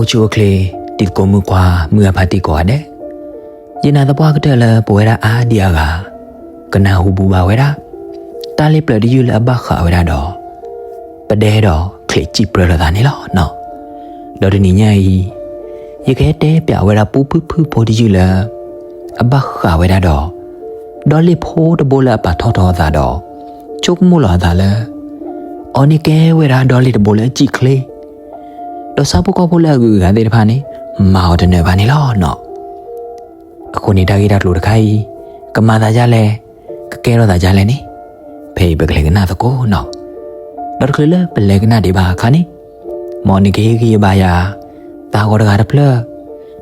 အိၣ်ဆူၣ်အိၣ်ချ့ တံၤသကိးမုၣ်ခွါ မုၢ်ဂၤဖါတံၢ်ကိးဂၤဒဲး, ယနာ်သပှၢ်ကတၢၢ်လၢပဝဲဒၣ်အါဒံအါဂၤ ကနၢ်ဟူဘူဘၣ်ဝဲဒၣ် တၢ်လ့ပျၢၤတယုၢ်လၢအဘၣ်ဃးဝဲဒၣ်ဒီး ပဒဲဒီးချံးစံၣ်ပြၢလိာ်သးန့ၣ်လီၤနီၤ. ဒီးတနံၤညါအံၤ ယကဟဲတဲပၠးဝဲဒၣ်ပူဖုၣ်ဖုၣ်ဖိတယုၢ်လၢ အဘၣ်ဃးဝဲဒၣ်ဒီး ဒီလ့ၣ်ဖိတဘိလၢအပာ်ထီၣ်ထီအသးဒီး ဆိကမိၣ်လီၤအသးလၢ အီၤန့ၣ်ကဲဝဲဒၣ်ဒီလ့ၣ်တဘိလၢအစံၣ်ချ့ ဒီးဆၣ်ဖိကီၢ်ဖိလၢအဂုၤအဂၤသ့ၣ်တဖၣ်န့ၣ် မၤအီၤတနၢၤဘၣ်န့ၣ်လီၤနီၤ. အဃိန့ၣ်တၢ်ဂ့ၢ်တၢ်ကျိၤတခါအံၤ ကမၤသးဒ်လဲၣ်, ကကဲထီၣ်သးဒ်လဲၣ်န့ၣ် ဖဲအံၤပကလဲၤကနၣ်သကိးနီၤ. ဒီးတချုးလၢပလဲၤကနၣ်ဒံးဘၣ်အခါန့ၣ် မ်နကဟ့ၣ်ဂံၢ်ဟ့ၣ်ဘါယၤ သးဂီၤတဂၤတဖျၢၣ်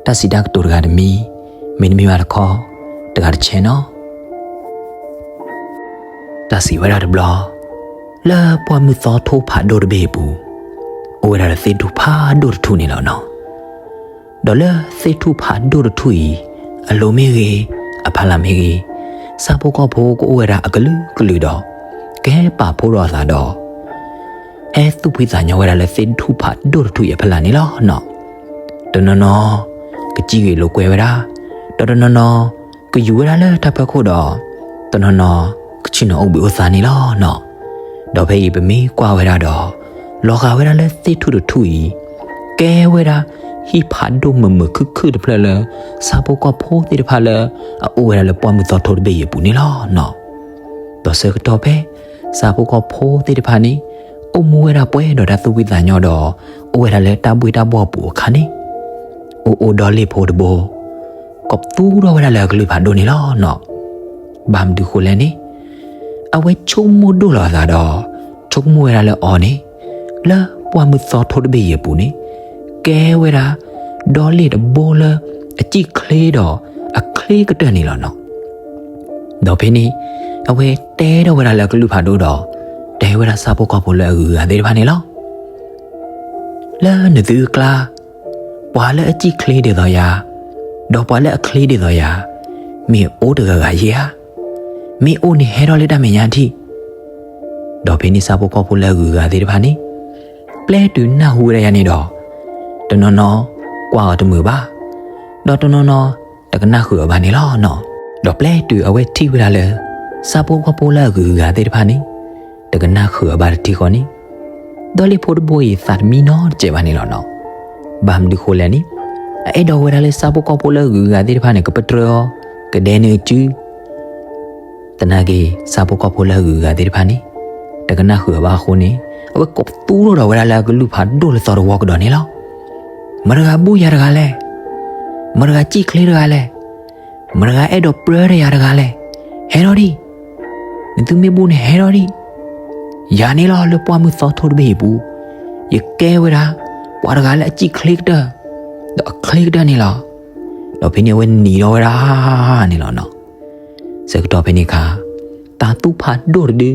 တၢ်စံးတၢ်ကတိၤတဂၤတမံၤ, မ့တမ့ၢ်ဘၣ်တခီ တဂၤတဆဲးနီၤ. တၢ်စံးဝဲဒၣ်တဘျီ လၢပှၢ်မုၢ်သီထိဖးဒိၣ်တဘ့ၣ်အပူၤ အိၣ်ဝဲဒၣ်ဒီးသ့ၣ်ထူၣ်ဖးဒိၣ်တထူၣ်န့ၣ်လီၤနီၤ. ဒီးလၢသ့ၣ်ထူၣ်ဖးဒိၣ်တထူၣ်အံၤ အလိၤမ့ၢ်ဂ့ၤ, အဖီလာ်မ့ၢ်ဂ့ၤ, ဆၣ်ဖိကီၢ်ဖိကအိၣ်ဝဲဒၣ်အကလုာ်ကလုာ်ဒီး ကဟဲပာ်ဖှိၣ်ထီၣ်အသးဒီး ဟဲသူၣ်ဖှံသးညီဝဲဒၣ်လၢသ့ၣ်ထူၣ်ဖးဒိၣ်တထူၣ်အံၤအဖီလာ်န့ၣ်လီၤနီၤ. တနီၤနီၤ ကစံၣ်ဂ့ၤလိာ်ကွဲဝဲဒၣ်, ဒီးတနီၤနီၤ ကယူၤဝဲဒၣ်လၢတၢ်ဖီခိၣ်ဒီး တနီၤနီၤ ကဆ့ၣ်နီၤအိၣ်ဘှံးအိၣ်သါန့ၣ်လီၤနီၤ. ဒီးဖဲအံၤပမ့ၢ်ကွၢ်ဝဲဒၣ်ဒီး လီၤဂာ်ဝဲဒၣ်လၢသ့ၣ်ထူၣ်တထူၣ်အံၤ ကဲဝဲဒၣ် ဟံၣ်ဖးဒိၣ်မုာ်မုာ်ခုၣ်ခုၣ်တဖျၢၣ်လၢ ဆၣ်ဖိကီၢ်ဖိသ့ၣ်တဖၣ်လၢ အအိၣ်ဝဲဒၣ်လၢပှၢ်မုၢ်သီထိတဘ့ၣ်အံၤအပူၤန့ၣ်လီၤနီၤ. ဒီးဆၢကတီၢ်ဖဲ ဆၣ်ဖိကီၢ်ဖိသ့ၣ်တဖၣ်န့ၣ် အိၣ်မူဝဲဒၣ်ပှဲၤဒီးတၢ်သူၣ်ဖှံသးညီဒီး အိၣ်ဝဲဒၣ်လၢတၢ်ဘှ့ၣ်တၢ်ဘှီၣ်အပူၤအခါန့ၣ် အိၣ်အိၣ်ဒီလ့ၣ်ဖိတဘိ ကိးပသူထီၣ်ဝဲဒၣ်လၢအကလုၢ်ဖးဒိၣ်န့ၣ်လီၤနီၤ. ဘၣ်မနုၤဃိလဲၣ်န့ၣ် အဝဲဆိကမိၣ်ဒိၣ်လီၤအသးဒီး ဆိကမိၣ်ဝဲဒၣ်လၢအီၤန့ၣ် လၢပှၢ်မုၢ်သီထိတဘ့ၣ်အံၤအပူၤန့ၣ် ကဲဝဲဒၣ် ဒီလ့ၣ်တဘိလၢ အစံၣ်ချ့ဒီး အချ့ကတၢၢ်န့ၣ်လီၤနီၤ. ဒီးဖဲန့ၣ် အဝဲတဲထီၣ်ဝဲဒၣ်လၢအကလုၢ်ဖးဒိၣ်ဒီး တဲဝဲဒၣ်ဆၣ်ဖိကီၢ်ဖိလၢအဂုၤအဂၤသ့ၣ်တဖၣ်န့ၣ်လီၤ. လၢနသုအကျါ ပှၤလၢအစံၣ်ချ့ဒ်သိးယၤ ဒီးပှၤလၢအချ့ဒ်သိးယၤ မ့ၢ်အိၣ်တဂၤဂၤယဲဧါ. မ့ၢ်အိၣ်န့ၣ်ဟဲထီၣ်လၢတၢ်မဲာ်ညါထံၣ်. ဒီးဖဲန့ၣ်ဆၣ်ဖိကီၢ်ဖိလၢအဂုၤအဂၤသ့ၣ်တဖၣ်န့ၣ် ပျဲတုၤနၢ်ဟူဝဲဒၣ်ယၤန့ၣ်ဒီး တနီၤနီၤ ကွၢ်အီၤတမုာ်ဘၣ်, ဒီးတနီၤနီၤ တကနၣ်ဃုာ်အီၤဘၣ်န့ၣ်လီၤနီၤ. ဒီးပျဲတုၤအဝဲထံၣ်ဝဲဒၣ်လၢ ဆၣ်ဖိကီၢ်ဖိလၢအဂုၤအဂၤသ့ၣ်တဖၣ်န့ၣ် တကနၣ်ဃုာ်အီၤဘၣ်တထံၣ်ဃီန့ၣ် ဒီလ့ၣ်ဖိတဘိအံၤသးတမံနီတစဲးဘၣ်န့ၣ်လီၤနီၤ. ဘၣ်မနုၤဃိလဲၣ်န့ၣ် အအဲၣ်ဒိးဝဲဒၣ်လၢဆၣ်ဖိကီၢ်ဖိလၢအဂုၤအဂၤသ့ၣ်တဖၣ်န့ၣ် ကပတြၢၤအီၤ ကဒဲန့ၢ်အစု သနာ်က့ ဆၣ်ဖိကီၢ်ဖိလၢအဂုၤအဂၤသ့ၣ်တဖၣ်န့ၣ် တကနၣ်ဃုာ်အီၤဘၣ်အဃိန့ၣ် အဝဲကိးပသူထီၣ်ဒီးဝဲဒၣ်လၢအကလုၢ်ဖးဒိၣ်လၢသီတဝီကဒီးန့ၣ်လီၤ. မတၤတဂၤဘူၣ်ယၤတဂၤလဲၣ်. မတၤတဂၤစံၣ်ချ့တဂၤလဲၣ်. မတၤတဂၤအဲၣ်ဒိးပြၢတၢ်ယၤတဂၤလဲၣ်. ဟဲထီၣ်ဒံး. နသုမ့ၢ်ဘူၣ်န့ၣ်ဟဲထီၣ်ဒံး. ယၤန့ၣ်လီၤလၢပှၢ်မုၢ်သီထိတဘ့ၣ်အံၤပူၤ ယကဲဝဲဒၣ် ပှၤတဂၤလၢအစံၣ်ချ့ကတၢၢ် ဒီးအချ့ကတၢၢ်န့ၣ်လီၤ. ဒီးဖဲန့ၣ်အဝဲနံၤထီၣ်ဝဲဒၣ်န့ၣ်လီၤနီၤ. ဆၢကတီၢ်ဖဲန့ၣ်အခါ တၤသူဖးဒိၣ်တဒု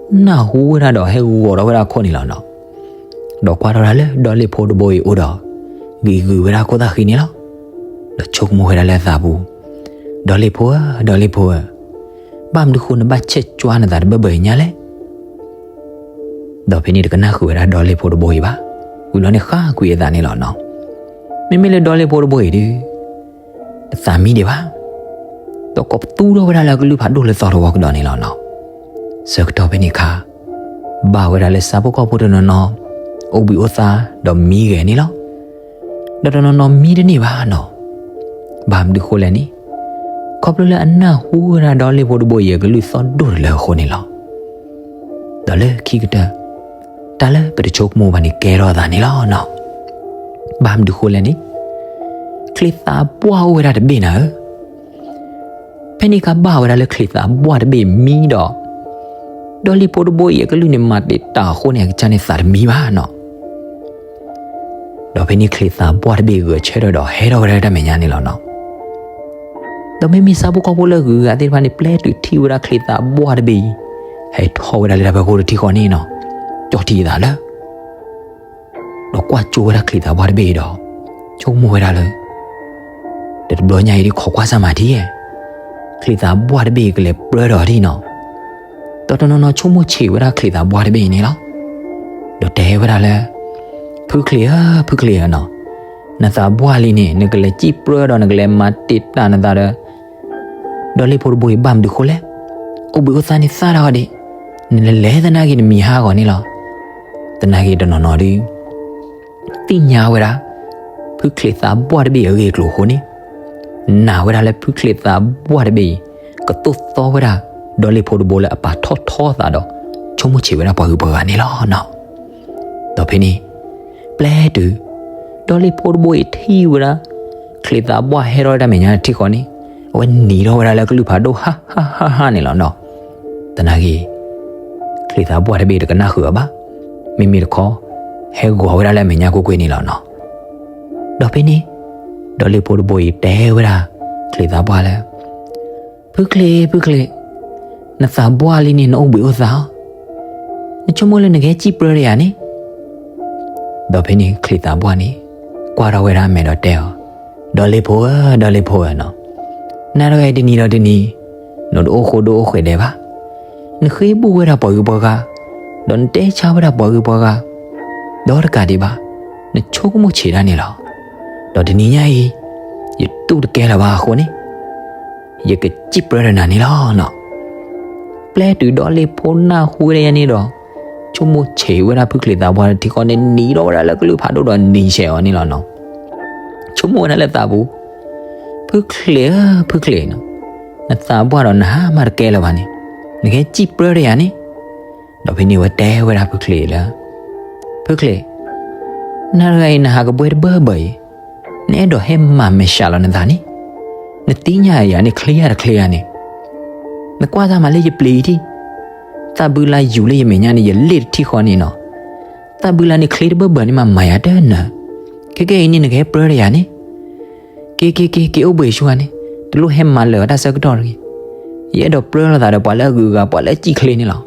နၢ်ဟူဝဲဒၣ်ဒီးဟဲဂီၤထီၣ်ဝဲဒၣ်အခိၣ်န့ၣ်လီၤနီၤ. ဒီးကွၢ်ထီၣ်ဒၣ်လၢဒီလ့ၣ်ဖိတဘိအံၤအိၣ်ဒီး ဂံာ်ဂုာ်ဝဲဒၣ်ခိၣ်သၣ်ဃံန့ၣ်လီၤ. ဒီးဆိကမိၣ်ဝဲဒၣ်လၢအသးပူၤ, ဒီလ့ၣ်ဖိဧၢ, ဒီလ့ၣ်ဖိဧၢ, ဘၣ်မနုၤဃိနဘၣ်ဆဲးကွၢ်နသးတဘၢၣ်ဘၢၣ်ညါလဲၣ်. ဒီးဖဲန့ၣ်တကနၣ်ဃုာ်ဝဲဒၣ်ဒီလ့ၣ်ဖိတဘိအံၤဘၣ်. ဝံၤလီၤန့ၣ်ဃၣ်ကွံာ်အသးန့ၣ်လီၤနီၤ. မ့မ့ၢ်လၢဒီလ့ၣ်ဖိတဘိအံၤဒုး တသးမံဒံးဘၣ်. ဒီးကိးပသူထီၣ်ဝဲဒၣ်လၢအကလုၢ်ဖးဒိၣ်လၢသီတဝီကဒီးန့ၣ်လီၤနီၤ. ဆၢကတီၢ်ဖဲန့ၣ်အခါ ဘၣ်ဝဲဒၣ်လၢဆၣ်ဖိကီၢ်ဖိတနီၤနီၤ အိၣ်ဘှံးအိၣ်သါ ဒီးမံဂဲၤန့ၣ်လီၤ. ဒီးတနီၤနီၤမံတန့ၢ်ဘၣ်နီၤ. ဘၣ်မနုၤဃိလဲၣ်န့ၣ် ခီဖျိလၢအနၢ်ဟူဝဲဒၣ်ဒီလ့ၣ်ဖိတဘိအံၤအကလုၢ်သီၣ်ဒိၣ်တလၢအဃိန့ၣ်လီၤ. ဒီးလၢခံကတၢၢ် တၢ်လၢပတဆိကမိၣ်ဘၣ်န့ၣ်ကဲထီၣ်အသးန့ၣ်လီၤနီၤ. ဘၣ်မနုၤဃိလဲၣ်န့ၣ် ချံးသးဘှၢ်အိၣ်ဝဲဒၣ်တဘ့ၣ်နၤဧၢ. ဖဲန့ၣ်အခါဘၣ်ဝဲဒၣ်လၢချံးသးဘှၢ်တဘ့ၣ်မံဒီး ဒီလ့ၣ်ဖိတဘိအံၤအကလုၢ်န့ၣ်မၤတံာ်တာ်အဃိန့ၣ် အကစၢ်န့ၣ်သးတမံဘၣ်နီၤ. ဒီးဖဲန့ၣ်ချံးသးဘှၢ်တဘ့ၣ်ဂဲၤဆၢထၢၣ်ဒီးဟဲထီၣ်ဝဲဒၣ်လၢတၢ်မဲာ်ညါန့ၣ်လီၤနီၤ. ဒီးမ့မ့ၢ်ဆၣ်ဖိကီၢ်ဖိလၢအဂုၤအဂၤသ့ၣ်တဖၣ်န့ၣ် ပျဲတုၤထံၣ်ဝဲဒၣ်ချံးသးဘှၢ်တဘ့ၣ်အံၤ ဟဲထီၣ်ဝဲဒၣ်လၢတၢ်ဖီခိၣ်တထံၣ်ဃီန့ၣ်နီၤ, ကၠီထံအသးလၢ ဒီးကွၢ်ကၠိဝဲဒၣ်ချံးသးဘှၢ်တဘ့ၣ်အံၤဒီး ဆိကမိၣ်ဝဲဒၣ်လၢ ဒီးတဘျီညါအံၤဒ်ခိးကွၢ်စၢ်မၤထံဧါ, ချံးသးဘှၢ်တဘ့ၣ်အံၤကလဲၤပြၢဒီးဒ်နီၤ. ဒီးတနီၤနီၤဆိကမိၣ်ဆံးဝဲဒၣ်ချံးသးဘှၢ်တဘ့ၣ်အံၤန့ၣ်လီၤ. ဒီးတဲဝဲဒၣ်လၢ ဖုချံးဧၢ, ဖုချံးဧၢနီၤ, နသးပှၢ်လံန့ၣ် နကလဲၤစံၣ်ပြၢဒီးနကလဲၤမၤတံာ်တာ်နသးဒီး ဒီလ့ၣ်ဖိတဘိအံၤဘၣ်မနုၤဃိလဲၣ်. အိၣ်ဘှံးအိၣ်သါန့ၣ်သၣ်ဒၣ်ဝဲဒၣ်, နလဲၤသနာ်က့နမံၤဟးဂီၤန့ၣ်လီၤ. သနာ်က့တနီၤနီၤဒီး သ့ၣ်ညါဝဲဒၣ် ဖုချ့းသးပှၢ်တဘ့ၣ်အဂ့ၢ်အကျိၤအဃိန့ၣ်, နာ်ဝဲဒၣ်လၢဖုချ့းသးပှၢ်တဘ့ၣ်အံၤ ကသိၣ်သီဝဲဒၣ် ဒီလ့ၣ်ဖိတဘိလၢအပာ်ထီၣ်ထီသးဒီး ဆိကမိၣ်ဆံးဝဲဒၣ်ပှၤဂုၤပှၤဂၤန့ၣ်လီၤနီၤ. ဒီးဖဲန့ၣ် ပျဲတုၤ ဒီလ့ၣ်ဖိတဘိအံၤထံၣ်ဝဲဒၣ် ချ့းသးပှၢ်ဟဲထီၣ်ဝဲဒၣ်မဲာ်ညါထံဃီန့ၣ်, အဝဲနံၤထီၣ်ဝဲဒၣ်လၢကလုၢ်ဖးဒိၣ်ဟါဟါဟါဟါန့ၣ်လီၤနီၤ. သနာ်က့ ချ့းသးပှၢ်တဘ့ၣ်တကနၣ်ဃုာ်အီၤဘၣ်, မ့မ့ၢ်တခီ ဟဲဂီၤဝဲဒၣ်လၢအမဲာ်ညါကွ့ၢ်ကွ့ၢ်န့ၣ်လီၤနီၤ. ဒီးဖဲန့ၣ် ဒီလ့ၣ်ဖိတဘိအံၤတဲဝဲဒၣ် ချ့းသးပှၢ်လၢ ဖုချ့း ဖုချ့း, နသးပှၢ်လံန့ၣ် နအိၣ်ဘှံးအိၣ်သါအီၤ, နဆိကမိၣ်လၢနကဟဲစံၣ်ပြၢတယၤန့ၣ်. ဒီးဖဲန့ၣ်ချ့းသးပှၢ်န့ၣ် ကွၢ်ထီၣ်ဝဲဒၣ်အမဲာ်ဒီးတဲအီၤ, ဒီလ့ၣ်ဖိဧၢ, ဒီလ့ၣ်ဖိဧၢနီၤ, နၤတဂၤအံၤတနံၤဒီးတနံၤ နတအိၣ်ဃိဒိၣ်အိၣ်ဃဲးဒဲးဘၣ်. နဃ့ဘူးဝဲဒၣ်ပှၤဂုၤပှၤဂၤ, ဒီးနတဲဆါဝဲဒၣ်ပှၤဂုၤပှၤဂၤ ဒီးတကးဒံးဘၣ် နဆိကမိၣ်ဆံးတၢ်န့ၣ်လီၤ. ဒီးတနံၤညါအံၤ ယတူၢ်တကဲလၢၤဘၣ်အဃိန့ၣ် ယကစံၣ်ပြၢဒီးနၤန့ၣ်လီၤနီၤ. ပျဲတုၤဒီလ့ၣ်ဖိနၢ်ဟူဝဲဒၣ်ယၤန့ၣ်ဒီး ဆိကမိၣ်ဆံးဝဲဒၣ်ဖုချ့းသးပှၢ်ထံဃီန့ၣ် နံၤထီၣ်ဝဲဒၣ်လၢကလုၢ်ဖးဒိၣ်ဒီးနံၤဆဲးအီၤန့ၣ်လီၤနီၤ. ဆိကမိၣ်ဝဲဒၣ်လၢသးပူၤ, ဖုချ့းဧၢ, ဖုချ့းနီၤ, နသးပှၢ်ဒီးနဟါမၢ်တကဲလၢၤဘၣ်န့ၣ်, နကဟဲစံၣ်ပြၢတယၤန့ၣ်. ဒီးဖဲန့ၣ်ဝဲတဲဝဲဒၣ်ဖုချ့းလၢ ဖုချ့း, နၤတဂၤအံၤနဟးကဘှဲတဘၢဘၢအံၤ, နအဲၣ်ဒိးဟဲမၤမဲာ်ဆှးလီၤနသးန့ၣ်, နသ့ၣ်ညါယၤန့ၣ် ချ့ယၤတချ့ယၤန့ၣ်, နကွၢ်တၢ်မၤလၢယပျံၤအံၤထံၣ်, သၣ်ဘုလါယူၤလၢယမဲာ်ညါန့ၣ် ယလ့ၣ်တထံၣ်ဃီန့ၣ်နီၤ. သၣ်ဘုလါန့ၣ်ချ့တဘၢဘၢန့ၣ်မး မၤယၤတနၢၤ, ခဲကဲအံၤန့ၣ် နကဟဲပြၢတယၤန့ၣ်, က့ၤက့ၤက့ၤက့ၤအိၣ်ဘှံးဆူၣ်ဧါန့ၣ်, တလိၣ်ဟဲမၤလၢာ်အီၤတၢ်ဆၢကတီၢ်တဂ့ၤ, ယအဲၣ်ဒိးပြၢလိာ်သးဒီးပှၤလၢအဂုၤအဂၤ ပှၤလၢအစံၣ်ချ့န့ၣ်လီၤ.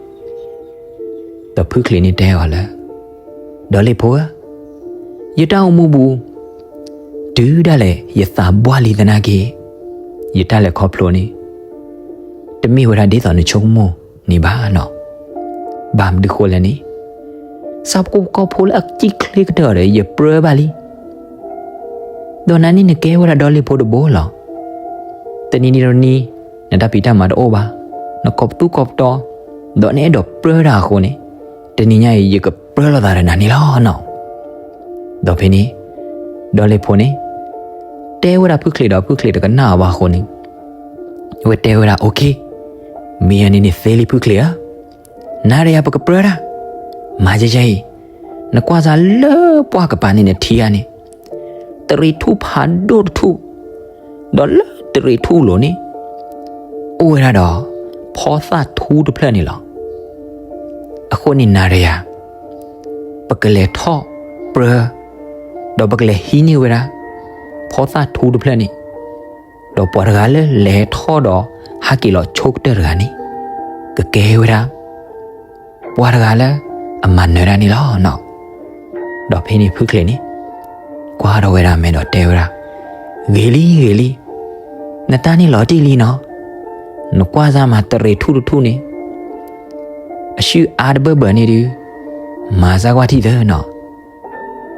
ဒီးဖုချ့းန့ၣ်တဲအီၤလၢ ဒီလ့ၣ်ဖိဧၢ, ယတၢ်အိၣ်မူပူၤ တုၤဒၣ်လဲာ်ယသးပှၢ်လံသနာ်က့ ယတၢ်လဲၤခီဖျိန့ၣ် တမ့ၢ်ဝဲဒၣ်ဒ်သိးနဆိကမိၣ်န့ၣ်ဘၣ်နီၤ. ဘၣ်မနုၤဃိလဲၣ်န့ၣ်, ဆၣ်ဖိကီၢ်ဖိလၢအစံၣ်ချ့ကတၢၢ်ဒီး ယပြၢဘၣ်လံ. ဒီးနၤန့ၣ်နကဲဝဲဒၣ်ဒီလ့ၣ်ဖိတဘိလီၤ. တနံၤနံၤဒီးနံၤ နတၢ်ဖံးတၢ်မၤတအိၣ်ဘၣ်, နကိးပသူကိးပတီၤ, ဒီးနအဲၣ်ဒိးပြၢတၢ်အဃိန့ၣ်, တနံၤညါအံၤ ယကပြၢလိာ်သးဒီးနၤန့ၣ်လီၤနီၤ. ဒီးဖဲန့ၣ် ဒီလ့ၣ်ဖိန့ၣ် တဲဝဲဒၣ်ဖုချ့းဒီး ဖုချ့းတကနၣ်အီၤဘၣ်အဃိန့ၣ်, အဝဲတဲဝဲဒၣ် OK, မ့ၢ်ယၤန့ၣ်န့ၣ်သ့လံဖုချ့းဧၢ, နၤဒီးယၤပကပြၢတၢ်, မၤယဲယဲအံၤ, နကွၢ်စၢ်လၢပှၢ်ကပၤန့ၣ်နထံဧါန့ၣ်, တရံးထူၣ်ဖးဒိၣ်တထူၣ်, ဒီးလၢတရံးထူၣ်လိၤန့ၣ် အိၣ်ဝဲဒၣ်ဒီး ဖီသၣ်ထူတဖျၢၣ်န့ၣ်လီၤ. အဃိန့ၣ်နၤဒီးယၤ ပကလဲၤထီၣ်ပြၢ, ဒီးပကလဲၤဟံးန့ၢ်ဝဲဒၣ် ဖီသၣ်ထူတဖျၢၣ်န့ၣ်, ဒီးပှၤတဂၤလၢလဲၤထီၣ်ဒီးဟးက့ၤလီၤဆိကတၢၢ်တဂၤန့ၣ် ကကဲဝဲဒၣ် ပှၤတဂၤလၢအမၤနၢၤတၢ်န့ၣ်လီၤနီၤ. ဒီးဖဲန့ၣ်ဖုချ့းန့ၣ် ကွၢ်ထီၣ်ဝဲဒၣ်အမဲာ်ဒီးတဲဝဲဒၣ်, ဂ့ၤလံဂ့ၤလံ, နတၢ်န့ၣ်လီၤတံၢ်လံနီၤ, နကွၢ်စၢ်မၤတရံးထူၣ်တထူၣ်န့ၣ် အဆူၣ်အါတဘၢဘၢန့ၣ်ဒုး မၤစၢ်ကွၢ်ထံၣ်သၢနီၤ.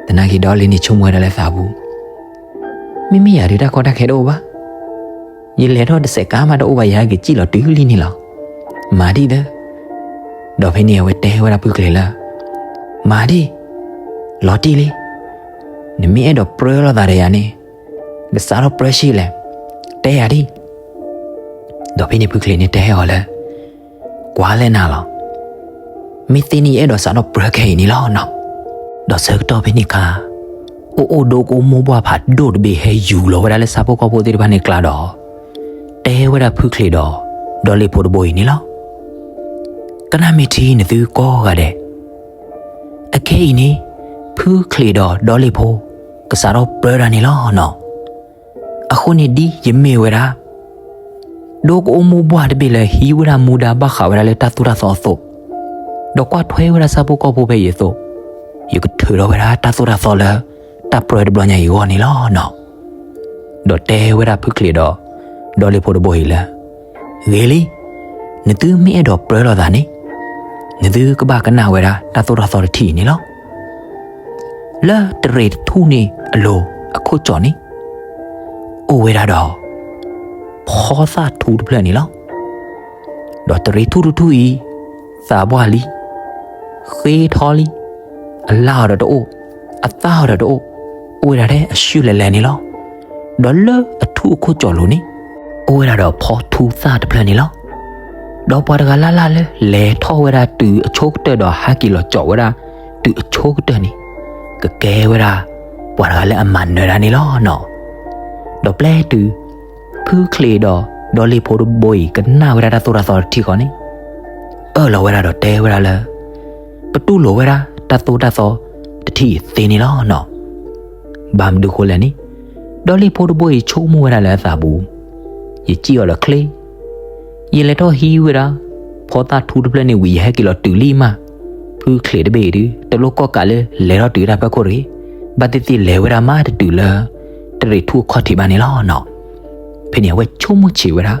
သနာ်က့ဒီလ့ၣ်န့ၣ်ဆိကမိၣ်ဝဲဒၣ်လၢသးပူၤ, မ့မ့ၢ်ယၤဒုးတၢ်ကီတၢ်ခဲတအိၣ်ဘၣ်, ယလဲၤထီၣ်တစဲးကါမးတအိၣ်ဘၣ် ယဟဲက့ၤစံၣ်လီၤတုၤလံန့ၣ်လီၤ. မၤဒံၣ်သၢ. ဒီးဖဲန့ၣ်အဝဲတဲဝဲဒၣ်ဖုချ့းလၢ မၤဒံၣ်, လီၤတံၢ်လံ, နမ့ၢ်အဲၣ်ဒိးပြၢလိာ်သးဒီးယၤန့ၣ် ကစးထီၣ်ပြၢဆံးလဲၣ်, တဲယၤဒံၣ်. ဒီးဖဲန့ၣ်ဖုချ့းန့ၣ်တဲအီၤလၢ ကွၢ်လဲၣ်နၤလီၤ, မ့ၢ်သ့န့ၣ်ယအဲၣ်ဒိးစးထီၣ်ပြၢခဲအံၤန့ၣ်လီၤနီၤ. ဒီးဆၢကတီၢ်ဖဲန့ၣ်အခါ အိၣ်အိၣ်ဒိကအိၣ်မိၢ်ပှၢ်ဖးဒိၣ်တဘ့ၣ်ဟဲယူၤလီၤဝဲဒၣ်လၢဆၣ်ဖိကီၢ်ဖိသ့ၣ်တဖၣ်န့ၣ်ကျါဒီး တဲဝဲဒၣ်ဖုချ့းဒီး ဒီလ့ၣ်ဖိတဘိအံၤန့ၣ်လီၤ. ကနၣ်မ့ၢ်ထံနသုကိးဂၤဒဲး, အခဲအံၤန့ၣ် ဖုချ့းဒီးဒီလ့ၣ်ဖိ ကစးထီၣ်ပြၢတၢ်န့ၣ်လီၤနီၤ. အဃိန့ၣ်ဒ်ယမ့ၢ်ဝဲဒၣ် ဒိကအိၣ်မိၢ်ပှၢ်တဘ့ၣ်လၢဟံးဝဲဒၣ်မူဒါဘၣ်ဃးဝဲဒၣ်လၢတၢ်သိၣ်တၢ်သီအသိး, ဒီးကွၢ်ထွဲဝဲဒၣ်ဆၣ်ဖိကီၢ်ဖိဖဲအံၤအသိး, ယကထုးထီၣ်ဝဲဒၣ်တၢ်သိၣ်တၢ်သီလၢ တၢ်ပြၢတဘျီညါအံၤအဂီၢ်န့ၣ်လီၤနီၤ. ဒီးတဲဝဲဒၣ်ဖုချ့းဒီး ဒီလ့ၣ်ဖိတဘိအံၤလၢ ဂ့ၤလံ, နသုမ့ၢ်အဲၣ်ဒိးပြၢလိာ်သးန့ၣ် နသုကဘၣ်ကနၣ်ဝဲဒၣ်တၢ်သိၣ်တၢ်သီတထံၣ်အံၤန့ၣ်လီၤ. လၢတရံးတထူၣ်န့ၣ်အလိၤ အခိၣ်ကၠီၣ်န့ၣ် အိၣ်ဝဲဒၣ်ဒီး ဖီသၣ်ထူတဖျၢၣ်န့ၣ်လီၤ. ဒီးတရံးထူၣ်တထူၣ်အံၤ သးပှၢ်လံ, ဃ့ထီလံ, အလၣ်အီၤဒီးတအိၣ်, အသၣ်အီၤဒီးတအိၣ်, အိၣ်ဝဲဒၣ်ထဲအစုၣ်လဲၤလဲၤန့ၣ်လီၤ. ဒီးလၢအထူၣ်အခိၣ်ကၠီၣ်လိၤန့ၣ် အိၣ်ဝဲဒၣ်ဒီးဖီထူသၣ်တဖျၢၣ်န့ၣ်လီၤ. ဒီးပှၤတဂၤလၢ်လၢ်လၢလဲၤထီၣ်ဝဲဒၣ်တုၤအဆိကတၢၢ်ဒီးဟဲက့ၤလီၤကၠီၣ်ဝဲဒၣ်တုၤအဆိကတၢၢ်န့ၣ် ကကဲဝဲဒၣ် ပှၤတဂၤလၢအမၤနၢၤတၢ်န့ၣ်လီၤနီၤ. ဒီးပျဲတုၤ ဖုချံးဒီးဒီလ့ၣ်ဖိတဘိအံၤ ကနၣ်ဝဲဒၣ်တၢ်သိၣ်တၢ်သီတထံၣ်ဃီန့ၣ် အၢၣ်လီၤဝဲဒၣ်ဒီးတဲဝဲဒၣ်လၢ ပတူၢ်လိာ်ဝဲဒၣ်တၢ်သိၣ်တၢ်သီတထံၣ်အံၤသ့န့ၣ်လီၤနီၤ. ဘၣ်မနုၤဃိလဲၣ်န့ၣ် ဒီလ့ၣ်ဖိတဘိအံၤဆိကမိၣ်ဝဲဒၣ်လၢအသးပူၤ ယစံၣ်အီၤဒီးချ့ ယလဲၤထီၣ်ဟံးဝဲဒၣ် ဖီသၣ်ထူတဖျၢၣ်န့ၣ်ဝံၤ ယဟဲက့ၤလီၤတုၤလံမး, ဖုချံးတဘ့ၣ်အံၤဒုး တလိၣ်ကီၣ်ကးလၢလဲၤထီၣ်တုၤတၢ်ဖီခိၣ်တဂ့ၤ, ဘၣ်သ့ၣ်သ့ၣ်လဲၤဝဲဒၣ်မးတတုၤလၢ တရံးထူၣ်အခီၣ်ထံးဘၣ်န့ၣ်လီၤနီၤ. ဖဲန့ၣ်အဝဲဆိကမိၣ်ဆံးဝဲဒၣ်